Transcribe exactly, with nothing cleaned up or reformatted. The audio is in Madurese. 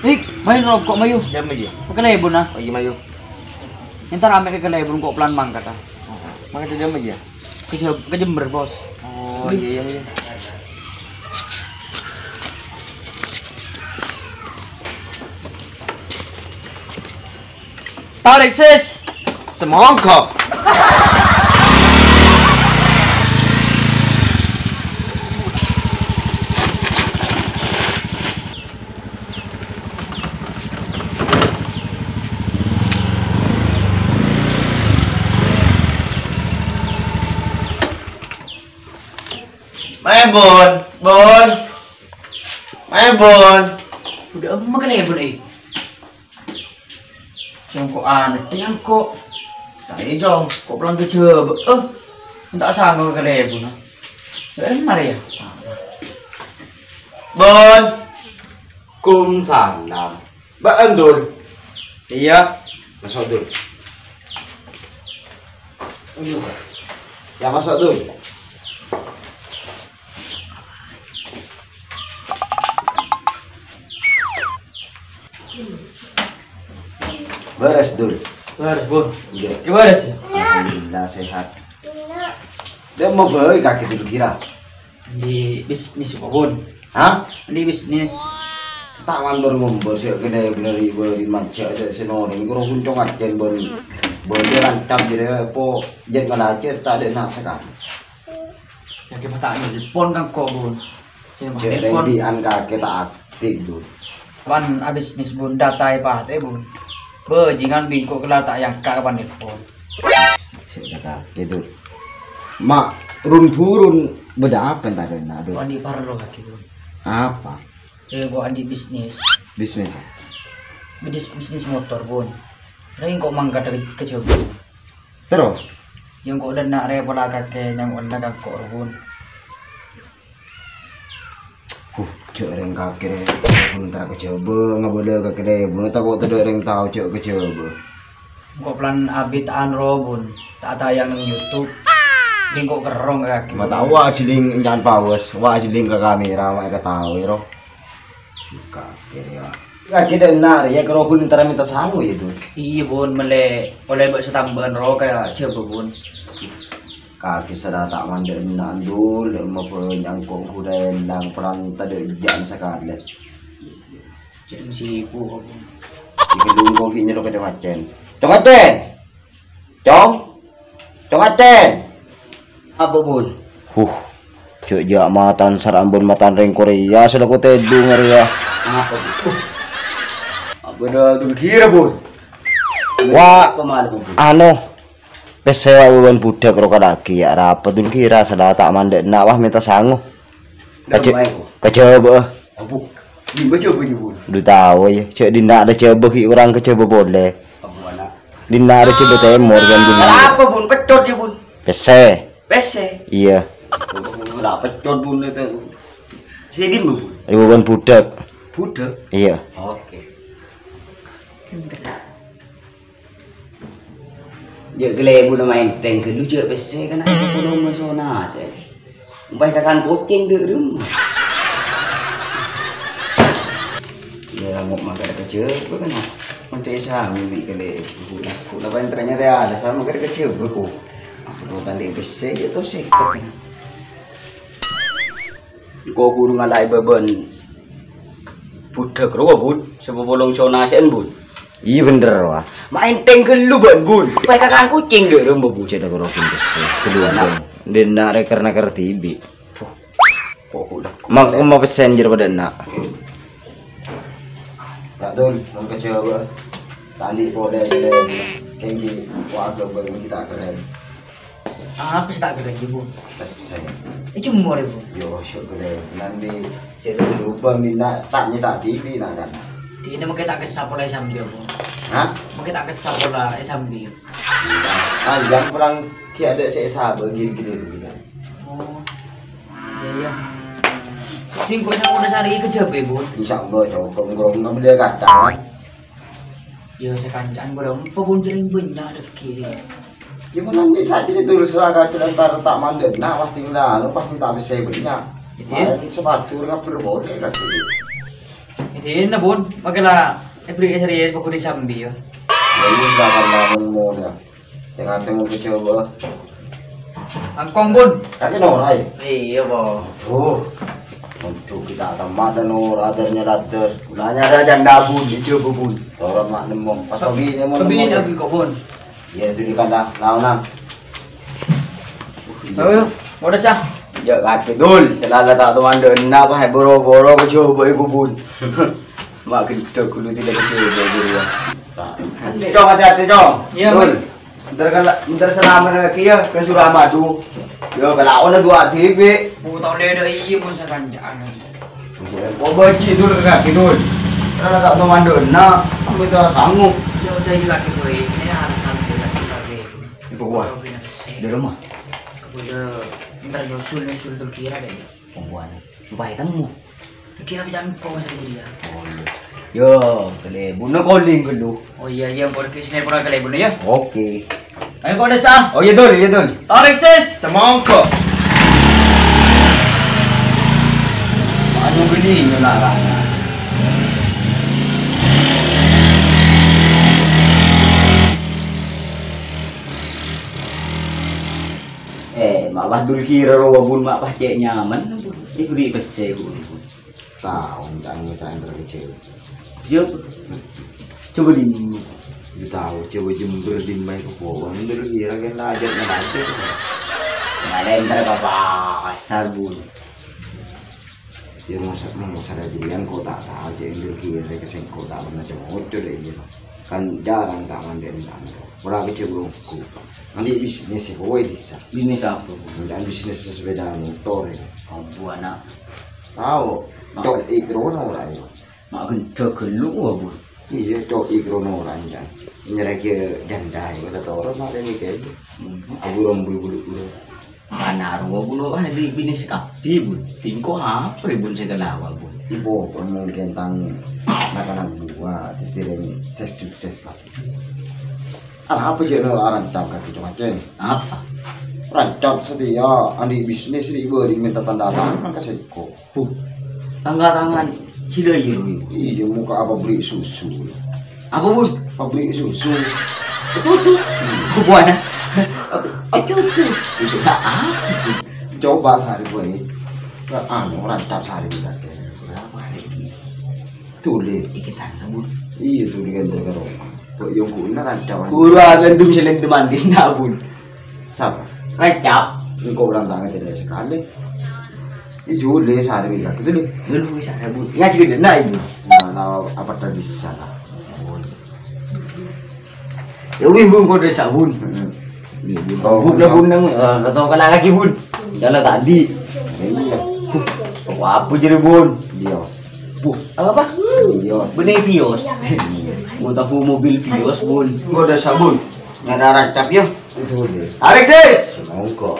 Dik, mayu roko', mayu. Jam aja. Pakai lebur, nah. Oh, iya, mayu. Entar ame' ke lebur, kok pelan mangkat, ah. Mangkat jam aja. Ke Jember, Bos. Oh, iya, iya, iya. Tarik, sis. Semongkok. Mai, Bun. Bun. Mai, Bun. Udah emma kali ya, Bun, eh. Cengko aneh, cengko. Tadi, Jong. Kok pulang ke Jawa? Eh, tak sanggup kali ya, Bun. Eh, mari ya. Bun. Kumsalam. Bâ'ân, Dul? Iya. Masuk, Dul. Aduh. Ya, masuk, Dul. Beres, Dul. Beres, Bun. Iya. Iya, beres ya? Alhamdulillah, sehat. Dia mau beli kaki dulu kira. Di bisnis apa, Bun? Hah? Di bisnis. Tak mandor ngombor sih, kena bener ibu di macet ada senoring. Kurang kuncung ajen, Bun. Bun, dia rancam jadi apa? Jet ngalacer, tak ada nak sekali. Ya, kita tak nelpon kan kok, Bun. Saya mau Cek nelpon. Rembian kaki tak aktif, Dul. Wan abis nis, Bun, data e pate, Bun. Bajingan bingko kelar tak yangka kapan nelpon. Sik kata gitu. Mak, run burun beda apa tadi nak tuh? Andi parlo lagi, Bun. Apa? Eh, gua andi bisnis. Bisnis. Bisnis, bisnis motor, Bun. Reng kok mangkat dari ke Jawa. Terus? Yang kok udah nak repot lah kakek, yang udah kan kok, Bun. Huh, cek reng kakek, Bun, tak kejaba, ngabala kakek deh, Bun, tak kok tidak reng tahu cek kejaba. Kok pelan abit anro, Bun, tak tayang nang YouTube. Ini kok kerong kakek. Mata wa siling jangan paus, wa siling ke kamera, wa ketawa, ro. Kakek ya. Kakek dan nar, ya, kalau Bun ntar minta sangu ya, tuh. Iya, Bun, mele oleh bak setambahan ro kayak jaba, Bun. Kakek serah tak mandek nak dul, dek mau nyangkong kuda endang perang tadi jangan sekali. Jadi sibuk aku. Di gedung koki nyerok ke Cong Acen. Cong Acen! Cong! Cong Acen! Apa, Bun? Huh. Cek jak matan sarambun matan reng Korea, selaku tedung area. Apa, Bun? Apa dah dul kira, Bun? Wah, apa malam, Bun? Anu, Pesse wa wewan budhak ro kadhagi ya, arapa dul kira sala ta' mandhâ'na, wah, menta sangu. Kaje-, Dâmmaè, Bu. Kajâbâ'â. Abu, dimma jâbâ, Bu? Dhu tao, ya. Jâ' dinna' ada jâbâ ghi' orèng kajâbâ polè. Abu, ana'. Dinna' ada jâbâ tèmor, kan, dinna'. Arapa, Bun? Peccot, ya, Bun? Pesse. Pesse? Iyâ. Ora peccot, Bun, itu. Sè dimma, Bun? Wewan budhak. Budhak? Iyâ. Oke. Jâ' ghâllu buna maèntèng ghâllu jâ' pèssè kana' kolong masona sè. Umpama kakan kocèng dâ' remma. Iyâ, ngok mangkada kajâbâ kana'. Mantè sami bi' ghâllu. Ghuna, ghuna paèntèngnga rèya ada sama mangkada kajâbâ ko. Apa to tandhi pèssè jâ' to sèket. Engko' buru ngalaè bâbâna budhak rowa, Bun. Sè papolong sona sè'en, Bun. Iyâ, bhender, wah. Maèntèng ghâllu bâ'na, Bun. Paè kakan kocèng dâ' remma, Bun. Cè' dâ' karo bhender sè. Ghâllu, Bun. Dâ' enna' rè karna kardhibi'. Kok udah. Mak, mau pèssè jârèya padâ enna'. Kak Dul, mon kajâbâ. Tandhi polè, polè. Kènggi, wah, ghâbây kita keren. Apa sè ta' ghellâ', Bu? Pèssè. È, cemor, Bu. Yo, syukur ya. Nanti cek dulu, Bang, minta tanya tak T V, nah, kan. Ini mungkin tak kesap oleh sambil, Bu. Hah? Mungkin tak kesap oleh sambil. Panjang perang ki ada sik sabar gini-gini dulu, kan. Oh. Iya, iya. Sing kok yang udah sehari kejaba, Bu? Insya Allah, cocok. Kalau nggak beli kacang, kan? Ya, sekancaan, Bu. Apa pun sering banyak rezeki. Ya, mon nanti saja ditulis raga entar tak mandek, nah, pasti ngelano, pasti tak bisa banyak. Iya. Main sepatu dengan berboleh, kan. Dinna, Bun, makkè la èbherri' sèrèyès pokona sambi, yâ. Yâ, iyâ, kan lamun mola. Tènga-tènga kècèbâ. Langkong, Bun. Kakè Nora, yâ? Iyâ, Bun. Aduh. Aduh, kita teman dan Nora, adârnya ladâr. Gunanya ada janda, Bun, dijâbâ, Bun. Tora ma' nemmo. Pas kebin, nemmo, kebin, nemmo. Kebin, kok, Bun. Iyâ, itu di kandang, laonan. Ayo, modus, ah. Jâ' kakè, Dul. Sè la la ta' toman dâ' enna', pas boro-boro kècèbâ ibu, Bun. Ma' ghâllu ghâllu tidak kècèbâ ibu, yâ. Cong, hati-hati, Cong. Iyâ, Dul. Bun. Entar kala, entar salamet lagi, yâ, kan Suramadu. Yâ, kalaona dua dhibi'. Bu, tao lè dâ' iyâ, Bun, sakanja'an. Kok bâji', Dul, ka kakè, Dul. Sè la ta' toman dâ' enna', kamu itu sanggup. Ya udah, yuk, lagi gue. Ini alasan gue lagi, lagi. Ibu gua. Kalau punya resep. Di rumah? Udah, ntar nyusul, nyusul Dul Kira deh. Pembuatan. Lupa hitam mu. Kira jangan kau masih jadi ya. Oh, iya. Yo, kalèbunna calling ghâllu. Oh, iya, iya, engko' rèya sènè pora kalèbunna, ya. Oke. Ayo, kok desa? Oh, iya, Dul, iya, Dul. Tarik, sis. Semongko. Anu gini, nyolak. Eh, ma' pas Dul Kira rowa, Bun, ma' pas cè' nyaman, Bun. Iku di pèssè, Bun. Tao, entar, entar kècèbâ. Coba. Coba di. Ya tao, coba Jember di mai ke bawah. Dul Kira kan lajâr, lajâr. Ngalèntar ka pasar, Bun. Ya, masa, masa ada durian kok ta' tao, cè' Dul Kira ke sèngko' ta' pernah coba deh, gitu. Kan jarang ta' mandè'è, ora kècèbâ ongghu. Nanti bisnis sih, kowe bisa. Bisnis apa, Bun? Enggak, bisnis sepeda motor, ya. Ampun, anak. Tao, ma' cok ikrono ora, ya? Ma' gendha ghâllu, Bun. Iya, cok ikrono ora, ya. Nyereke janda, ya, kata orang, ma' ini kayak. Hmm. Abu rombul bulu-bulu. Ana rowa kula wah bi-, bisnis kabbhi, Bun. Tingko apa, Bun, sè kalawa, Bun? Ibu, mungkin tang anak-anak buah, ditereng ses sukses, Pak. Arapa jâ' no arancam ka kèto macem? Apa? Rancam satèya, andi' bisnis ri bâri' mènta tanda tangan ka sèngko'. Bu, tanda tangan sila iya, Bu. Iya, mau ka pabrik susu. Apa, Bun? Pabrik susu. Cucu. Buana. Cucu. Cucu. Nah, apa? Coba sehari, Bu, ya. Anu, rancap sehari, Bu, ya. Berapa hari ini? Tuli. Iki tangga, Bun. Iya, tuli kan terus. Kok yang guna rancap? Guru akan dum selain teman kita, Bun. Sapa? Rancap. Engko' ulang tangan tidak sekali. Ini Juli sehari minggu gitu nih. Dulu bisa ada, Bun. Ya, juga denda, Ibu. Nah, nah, apa tadi salah? Ya, wih, Bun, kok desa, Bun. Heeh. Iya, Bun. Oh, Bun, Bun, Bun, nang, eh, nggak tahu kalah lagi, Bun. Jalan tadi. Iya. Apa, apa jadi, Bun? Bios. Bu, apa, apa? Bios. Bener, Bios. Mau tahu mobil Bios, Bun. Kok desa, Bun? Nggak ada rancap, ya? Itu deh. Alexis! Monggo.